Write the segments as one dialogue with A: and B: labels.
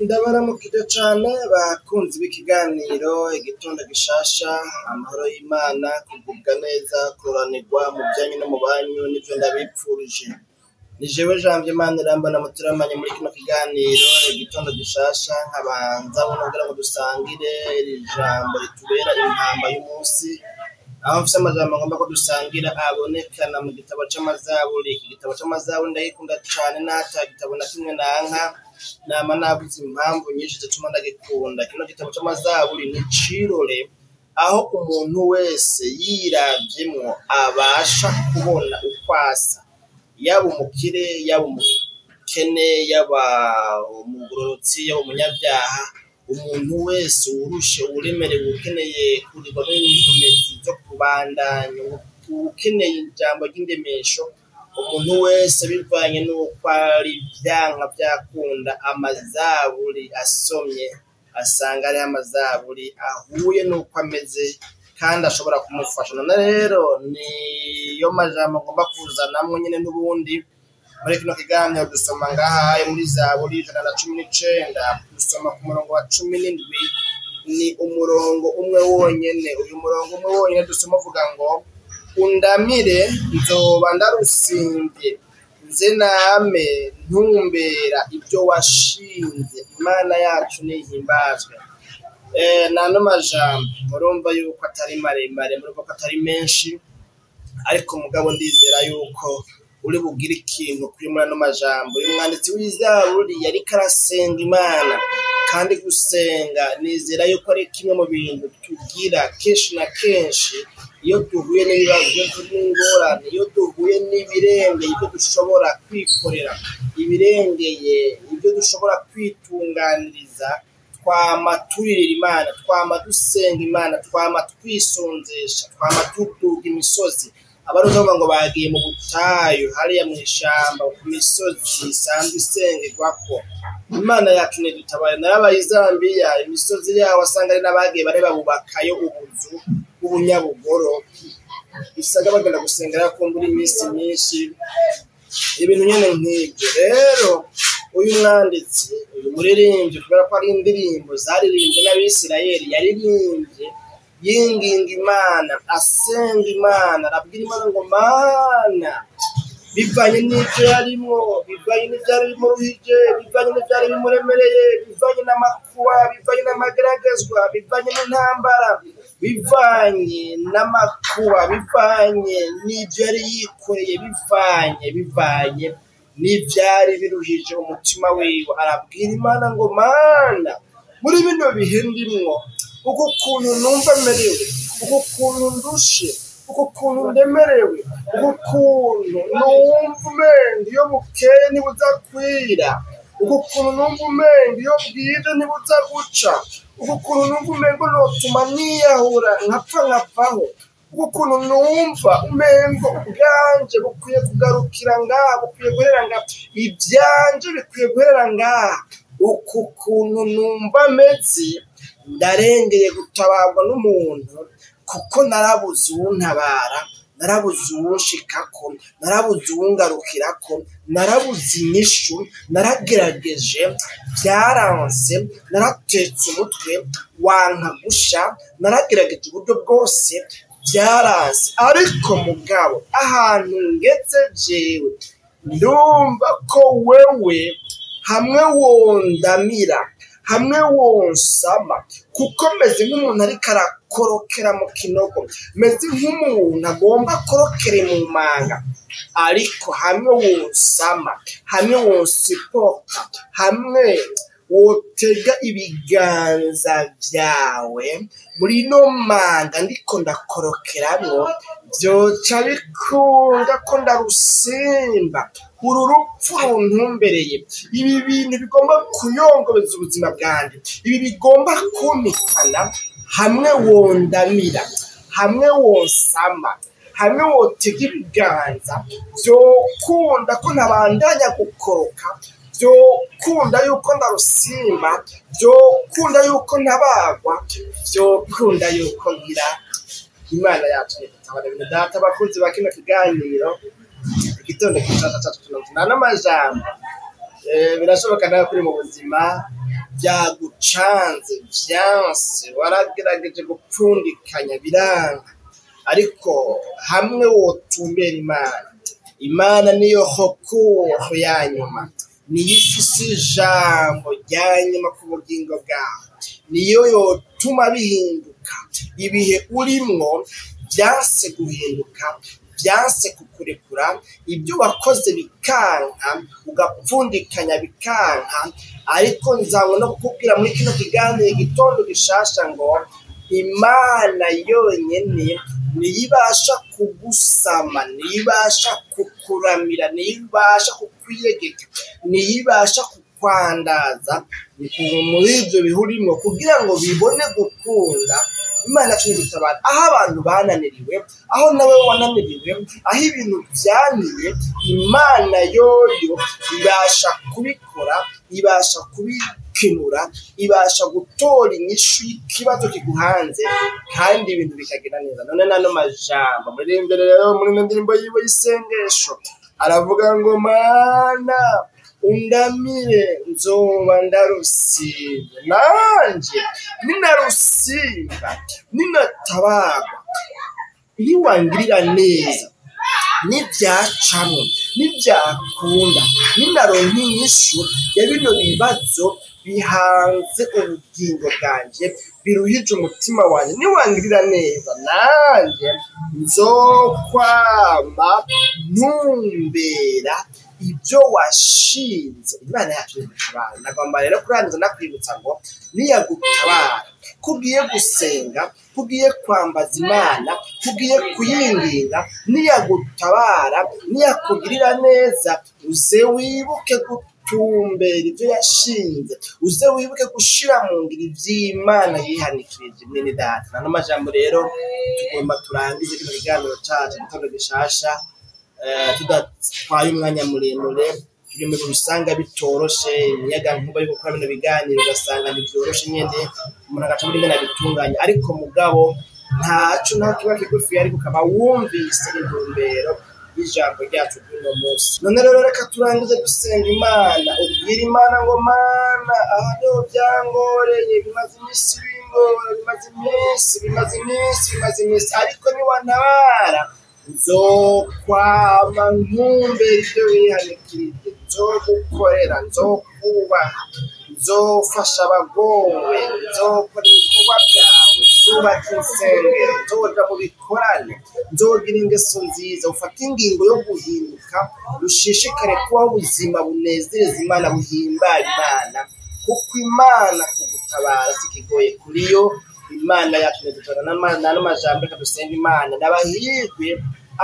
A: Ndabaramukije cane bakunzi b'ikiganiro igitondo gishasha, amahoro y'Imana, kugubwa neza, kuroranirwa mu vyanyu no mu banyu nivyo ndabipfurije. Ni jewe Janvier Manirambona muteramanye muri kino kiganiro igitondo gishasha, nkabanza kugira ngo dusangire iri jambo ritubera impamba y'umunsi, aho mfise amajambo ngomba ko dusangira abonekana mu gitabo c'amazaburi. Iki gitabo c'amazaburi ndagikunda cane n'ata gitabo na kimwe nanka, nama nabuze impamvu nyinshi zituma ndagikunda. Kino gitabo c'amazaburi ni icirore aho umuntu wese yiravyemwo abasha kubona uko asa, yaba umukire, yaba umukene, yaba umugororotsi, yaba umunyavyaha, umuntu wese uwurushe, uwuremerewe, ukeneye kurirwa n'inkomezi zo kubandanya, uwukeneye ijambo ry'indemesho, umuntu wese bivanye n'uko ari vyanka vyakunda, amazaburi asomye asanga ariho amazaburi ahuye n'uko ameze kandi ashobora kumufasha. None rero niyo majambo ngomba kuzanamwo nyene n'ubundi muri kino kiganiro. Dusoma ngaha muri Zaburi 119, dusoma ku murongo wa 17, ni umurongo umwe wonyene. Uyu murongo umwe wonyene dusoma uvuga ngo: undamire nzoba ndarusimbye, nze name ntumbera ibyo washinze. Imana yacu nihimbazwe. Nano majambo murumva yuko atari maremare, murumva ko atari menshi, ariko mugabo ndizera yuko uri bugire ikintu kuri muri ano majambo. Uyu mwanditsi w'izaburi yariko arasenga Imana, kandi gusenga nizera yuko ari kimwe mu bintu tugira kenshi na kenshi iyo duhuye n'ibibazo, iyo turi n'ingorane, iyo duhuye n'ibirengeye ibyo dushobora kwikorera, ibirengeye ibyo dushobora kwitunganiriza, twama turirira Imana, twama dusenga Imana, twama twisonzesha, twama tuduga imisozi. Abarundi bavuga ngo bagiye mu butayu hariya mw'ishamba ku misozi isanzwe isengerwako. Imana yacu ntidutabare. Narabaye i Zambiya, imisozi yaho wasanga ari n'abagiye bare babubakayo ubuzu bw'ubunyabugoro, usanga bagenda gusengerayo kumbura iminsi myinshi, ibintu nyene nk'ivyo. Rero uyu mwanditsi, uyu muririmbyi, kubera ko ari indirimbo zaririmbwe n'Abisirayeli, yaririmbye yinginga Imana, asenga Imana, arabwira Imana ngo: Mana, bivanye n'ivyo yarimwo, bivanye n'ivyari bimuruhije, bivanye n'ivyari bimuremereye, bivanye n'amakuba, bivanye n'amageragezwa, bivanye n'intambara, bivanye n'amakuba, bivanye n'ivyo yari yikoreye, bivanye n'ivyari biruhije umutima wiwe, arabwira Imana ngo: Mana, muri bino bihe ndimwo, uku kuntu numva merewe, uku kuntu ndushe, uku kuntu ndemerewe, uku kuntu numva umenga iyo bukeye ntibuza kwira, uku kuntu numva umenga iyo bwije ntibuza guca, uku kuntu numva umengo notuma niyahura nkapfa nkapfaho, uku kuntu numva umengo ubwanje bukwiye kugarukira ngaha, bukwiye guherera ngaha, ivyanje bikwiye guherera ngaha, uku kuntu numva meze, ndarengeye gutabarwa n'umuntu, kuko narabuze uwuntabara, narabuze uwunshikako, narabuze uwungarukirako, narabuze inyishu, naragerageje vyaranse, naratetse umutwe wanka gusha, naragerageje uburyo bwose vyaranse, ariko mugabo ahantu ngeze jewe ndumva ko wewe hamwe wondamira, hamwe wonsama, kuko meze nk'umuntu ariko arakorokera mu kinogo, meze nk'umuntu agomba akorokere mu manga, ariko hamwe wonsama, hamwe wonsipota, hamwe wotega ibiganza vyawe muri ino manga ndiko ndakorokeramwo, vyoca bikunda ko ndarusimba. Uru rupfu runtumbereye, ibi bintu bigomba kuyongobeza ubuzima bwanje, ibi bigomba kumpitana, hamwe wondamira, hamwe wonsama, hamwe wotega ibiganza, vyokunda ko ntabandanya gukoroka, vyokunda yuko ndarusimba, vyokunda yuko ntabagwa, vyokunda yuko ngira. Imana yacu ntidutabare. Bene data bakunzi ba kino kiganiro igitondo gishasha cacu, tunavuna n'amajambo. Birashoboka nawe kuri mu buzima byagucanze, vyanse, waragerageje gupfundikanya biranga, ariko hamwe wotumbera Imana, Imana niyo hokuho ya nyuma, niyo ifise ijambo rya nyuma ku bugingo bwawe, niyo yotuma bihinduka. Ibihe urimwo vyanse guhinduka, vyanse kukurekura, ibyo wakoze bikanka, ugapfundikanya bikanka, ariko nzabona no kukubwira muri kino kiganiro igitondo gishasha ngo Imana yonyene niyo ibasha kugusama, niyo ibasha kukuramira, niyo ibasha kukwiyegeka, niyo ibasha kukwandaza muri ivyo bihe urimwo kugira ngo bibone gukunda. Imana yacu igutabara aho abantu bananiriwe, aho nawe wananiriwe, aho ibintu vyaniye, Imana yoyo ibasha kubikora, ibasha kubikenura, ibasha gutora inyishu y'ikibazo kiguhanze, kandi ibintu bikagenda neza. None nano majambo muririmbye rero muri ino ndirimbo yiwe y'isengesho aravuga ngo Mana undamire nzoba ndarusimba, nanje ninarusimba ninatabarwa, niwangirira neza, nivyacamwo, nivyakunda, ninaronka inyishu ya bino bibazo bihanze ubugingo bwanje, biruhije umutima wanje, niwangirira neza nanje nzokwama ntumbera ibyo washinze. Imana yacu igutabara. Nagomba rero kurangiza nakwibutsa ngo niyagutabara, kugiye gusenga, kugiye kwambaza Imana, kugiye kuyinginga, niyagutabara, niyakugirira neza, uze wibuke gutumbera ibyo yashinze, uze wibuke gushira mu ngiro ivy'Imana yihanikirije. Mwene data, nano majambo rero tugomba turangize kino kiganiro cacu igitondo gishasha, tudatwaye umwanya muremure. Turi mu bintu usanga bitoroshe, imiyaga nkuba yo gukora bino biganiro ugasanga ntivyoroshe nyene, umuntu agaca muri ingene abitunganya, ariko mugabo ntaco naho kiba kigufi, ariko ukaba wumvise intumbero y'ijambo ryacu ry'uno munsi. None rero reka turangize dusenga Imana, ubwira Imana ngo Mana, aha niho vyangoreye, bimaze iminsi bingora, bimaze iminsi, bimaze iminsi, bimaze iminsi, ariko niwantabara nzokwama ntumbera ibyo wihanikirije, nzogukorera, nzokubaha, nzofasha abagowe, nzokora ibikorwa byawe, nzubaka insengero, nzoja mu bikorane, nzogira ingeso nziza. Ufate ingingo yo guhinduka, ushishikare kubaho ubuzima bunezereza Imana, buhimbara Imana, kuko Imana kugutabara si ikigoye kuri yo. Imana yacu iradutabara. N'amajambo reka dusenge Imana. N'abahirwe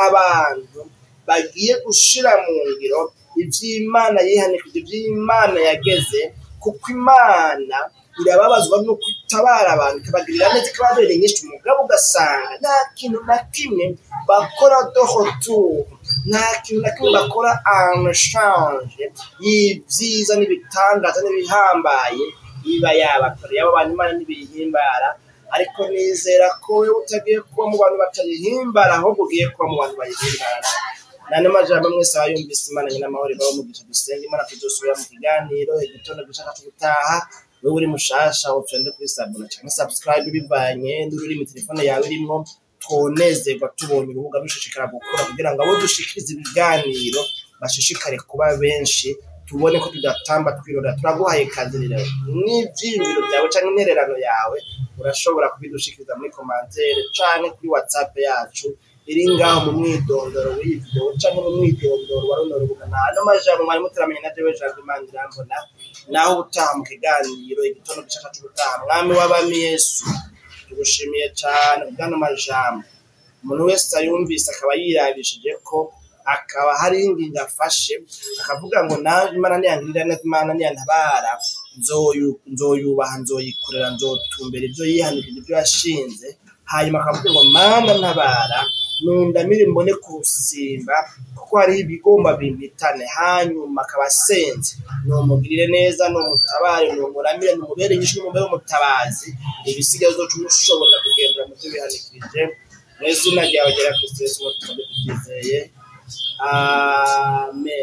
A: abantu bagiye gushira mu ngiro ivy'Imana yihanikije, ivy'Imana yageze, kuko Imana irababazwa no kutabara abantu, ikabagirira neza, ikababera inyishu, mugabo ugasanga nta kintu na kimwe bakora de retour, nta kintu na kimwe bakora en échange y'ivyiza n'ibitangaza n'ibihambaye iba yabakoreye. Abo bantu Imana ntibiyihimbara, ariko nizera ko wewe utagiye kuba mu bantu batayihimbara, ahubwo ugiye kuba mu bantu bayihimbara. Nane majambo mwese abayumvise, Imana nyina amahoro ibahe umugisha. Dusenge Imana, tuzosubira mu kiganiro igitondo gishaka gutaha. Wewe uri mushasha, ufyonde kuri s'abonner canke subscribe bivanye n'ururimi telefone yawe irimwo. Twonezerwa tubonye urubuga rushishikara gukura kugira ngo abo dushikiriza ibiganiro bashishikare kuba benshi, tubone ko tudatamba twirora. Turaguhaye ikaze rero, n'ivyiyumviro byawe canke intererano yawe urashobora kubidushikiriza muri commentaire canke kuri WhatsApp yacu iri ngaho mu mwidondoro w'iyi video canke mu mwidondoro wa runo rubuga. Nano majambo mwari mutaramenye na jewe Jambo Imana irambona, naho ubutaha mu kiganiro igitondo gishasha c'ubutaha. Mwami w'abami Yesu, tugushimiye cane kubw'ano majambo. Umuntu wese ayumvise akaba yirabishije ko akaba hari ingingo afashe, akavuga ngo naje Imana niyangirira neza, Imana niyantabara, nzoyubaha, nzoyikorera, nzotumbera ibyo yihanikije, ibyo yashinze. Hanyuma akavuga ngo Mana ntabara, nundamire mbone kurusimba, kuko hariho ibigomba bimpitane. Hanyuma akaba asenze, numugirire neza, numutabare, numuramire, numubere inyishu, numubere umutabazi, ibisigaye uzoca umushoboza kugendera mu byo bihanikirije. Mu izina ryawe ryera Kristo Yesu, tubyizeye, amen.